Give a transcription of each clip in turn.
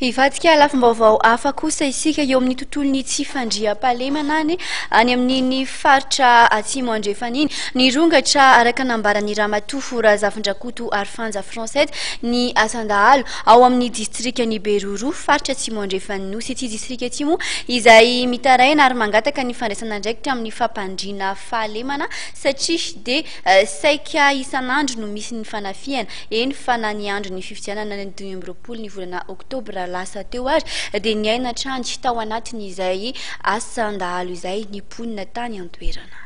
Hivadika lafim-baovao hafa kosa isika eo amin'ny tontolon'ny tsy fandriampahalemana any any amin'iny faritra Atsimo Andrefana iny. Nirongatra araka nambaran'i Ramatoa Razafindrakoto Arifanja Francette ny asan-dahalo ao amin'ny distrikan'i Beroroha, faritra Atsimo Andrefan'ny Nosy. Ity distrika ity moa izay mitaraina ary mangataka ny fandraisana andraikitra amin'ny fampandriana fahalemana satria dia saika isan'andro no misy ny fanafihana, eny fa na ny andron'ny fifidianana ny 25 ny volana oktobra lasa teo ary dia niaina hatrany tao anatin'izay asan-dahalo izay ny mponina tany an-toerana.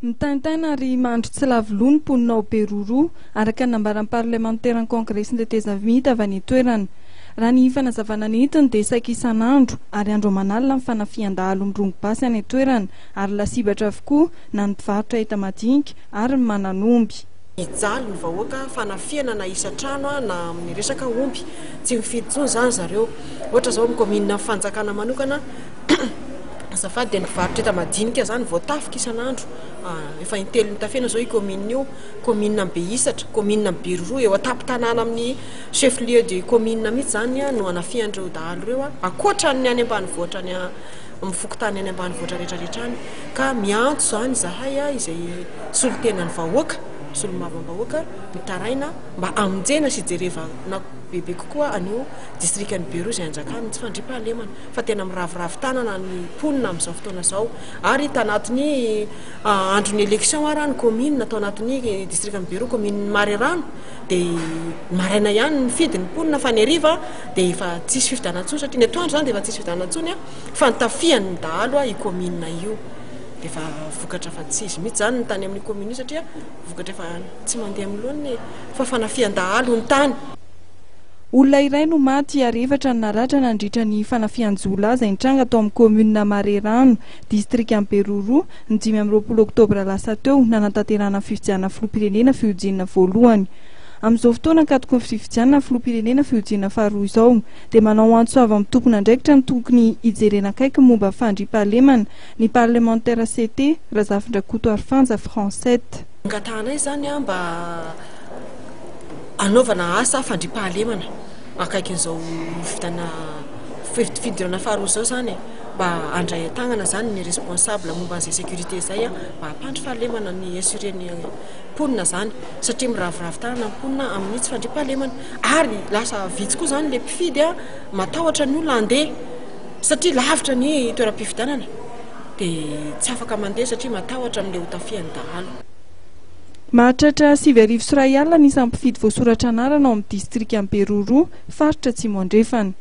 Mitaintaina ary mandry tsy lavo loha ny mponina ao Beroroha, araka ny nambaran'ny parlemanteran'ny Kongresin'ny tetezamita avy any an-toerana. Raha ny fanazavana nentiny dia saika isan'andro ary andro aman'alina ny fanafihan-dahalo mirongo basy any an-toerana ary lasibatra avokoa na ny mpivarotra enta-madinika ary ny manan'omby. Mijaly ny vahoaka, fanafihana na isan-trano na amin'ny resaka omby. Tsy mifidy intsony izany zareo. Ohatra izao amin'ny kaominina fanjakana manokana, azafady, dia ny mpivarotra enta-madinika izany voatafika isan'andro. Efa intelo notafihana izao io kaominina io. Kaominina Behisatra, kaominina Beroroha, eo an-tampon-tanàna amin'ny chef lieu de commune mihitsy izany no anafihan'ireo dahalo ireo, ankoatra ny any ambanivohitra any amin'ny fokontany any ambanivohitra rehetrarehetra any. Ka miantso izany izahay izay solontenan'ny vahoaka, solombavambahoaka, mitaraina mba hamonjena sy hijerevana bebe kokoa an'io distrikan'i Beroa izay anjakan'ny tsy fandriampahalemana fa tena miraviravy tanana ny mponina amin'izao fotoana izao ary tanatin'ny andron'ny élection ara ny commune tao anatin'ny distrikan'i Beroa commune Marerano dia ny maraina ihany nifidy ny mponina fa ny hariva dia efa tsisy fifidianana intsony satria ny atoandro izany dia efa tsisy fifidianana intsony fa nitafihan'ny dahalo io commune io. Dia efa vokatra fa tsy izy mihitsy izany ny tany amin'io commune io satria vokatra efa tsy mandeha amin'ny laoniny e! Fa fanafihan-dahalo ny tany. Olona iray no maty ary efatra no naratra nandritra ny fanafihan-jiolahy izay nitranga tao amin'ny kaominina Marerano, distrikan'i Beroroha, ny 25 oktobra lasa teo, nanatanterahana ny fifidianana filoham-pirenena fihodinana voalohany. Amin'izao fotoana ankatoky ny fifidianana filoham-pirenena fihodinana faharoa izao dia manao antso avo amin'ny tompon'andraikitra ny tokony hijerena akaiky ny momba ny fandriampahalemana ny parlemantera CT, Razafindrakoto Arifanja Francette. Angatahanay izany mba hanaovana asa fandriampahalemana akaikin'izao fifidianana fidirana faharoa izao izany e, mba handray an-tanana izany ny responsable momba an'izay sécurité izay mba hampandry fahalemana ny assurer ny mponina izany satria miraviravy tanana ny mponina amin'ny tsy fandriampahalemana ary lasa vitsy koa izany ilay mpifidy matahotra ny olona handeha satria lavitra ny toeram-pifidianana dia tsy afaka mandeha satria matahotra amin'ilay ho tafihan'ny dahalo. Mahatratra 9100 ny isan'ny mpifidy voasoratra anarana ao amin'ny distrikan'i Beroroha, faritra Atsimo Andrefana.